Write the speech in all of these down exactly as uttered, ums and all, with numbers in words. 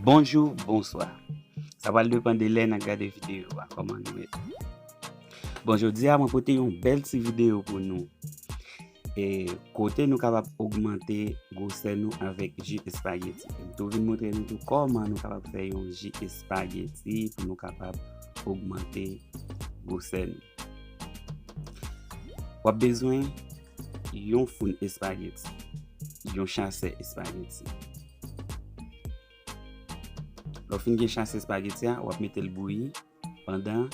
Bonjou, bonswa. Sa pral depann de lè n ap gade videyo a, kòman nou ye. Bon, jodi a, mwen pote yon bèl ti videyo pou nou. E kote nou kapab ogmante gwosè nou avèk ji espageti. M tou vin montre nou tou kòman nou kapab fè yon ji espageti pou nou kapab ogmante gwosè nou. W ap bezwen yon foun espageti, yon chasè espageti. Lè w fin gen chasè espageti a, w ap mete l bouyi pandan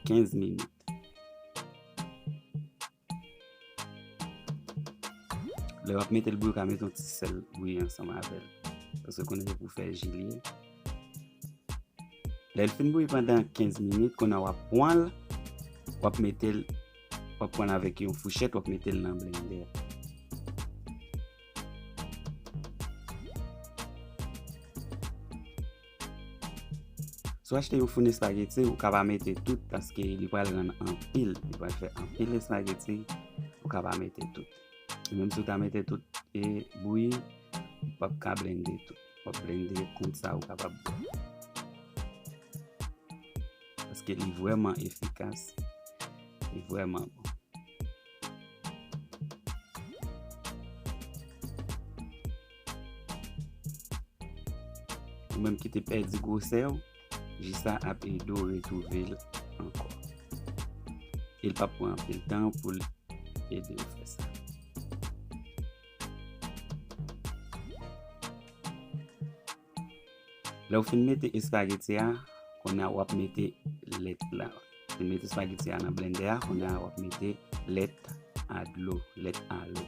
kenz minit. Lè w ap mete l bouyi, w ka mete yon ti sèl bouyi ansanm avè l. Paske konnen se pou fè ji li ye. Lè l fin bouyi pandan kenz minit, kounye a w ap pran l, w ap mete l, w ap pran l avèk yon fouchèt, w ap mete l nan blendè. Si w achte yon foun espageti, ou ka pa mete tout paske li pral rann anpil, li pral fè anpil espageti, ou ka pa mete tout. Menm si w ta mete tout e bouyi, ou p ap ka blende tout. W ap blende kont sa ou kapab bwè. Paske li vrèman efikas, li vrèman bon. Ou menm ki te pèdi gwosè w, ji sa ap ede w retwouve l ankò. E l p ap pran anpil tan pou l ede w fè sa. Lè w fin mete espageti a, kounye a w ap mete lèt la. Fin mete espageti a nan blendè a, kounye a w ap mete lèt a dlo, lèt a lo.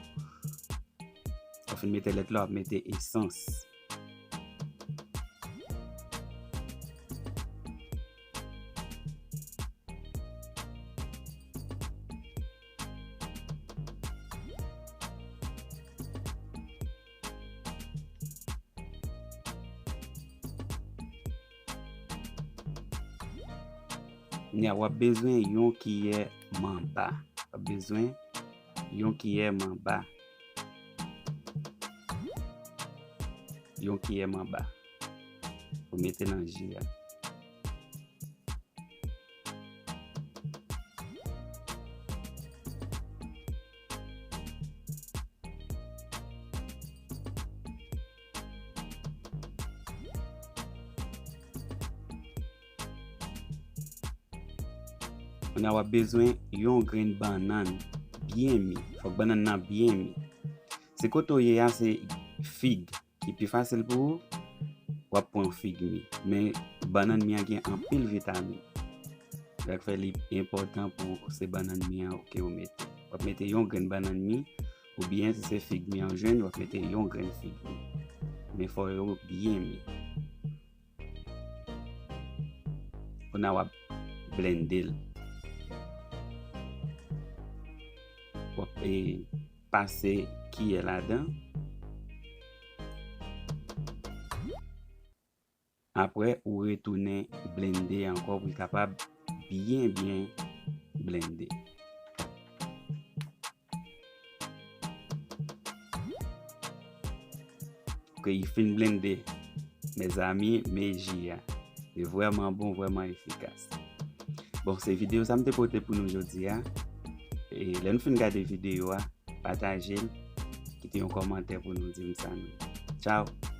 Lè w fin mete lèt la, w ap mete esans. Kounye a, w ap bezwen yon kiyè manba. W ap bezwen yon kiyè manba. Yon kiyè manba. Pou mete nan ji a. Kounye a w ap bezwen yon grenn bannann byen mi. Fòk bannann nan byen mi. Si kote w ye a se fig ki pi fasil pou ou, w ap pran fig mi. Men bannann mi an gen anpil vitamin. Sa k fè li enpòtan pou se bannann mi an ke w mete. W ap mete yon grenn bannann mi, oubyen si se fig mi an w jwenn, w ap mete yon grenn fig mi. Men fò yo byen mi. Kounye a w ap blende l. W ap, e, pase kiyè ladan. Apre, ou retounen blende ankò pou l kapab byen, byen blende. Ke li fin blende. Mezanmi, men ji a. Li vrèman bon, vrèman efikas. Bon, se videyo sa m te pote pou nou jodi a. E lè nou fin gade videyo a, pataje l, kite yon kòmantè pou nou di m sa nou. Tchaw!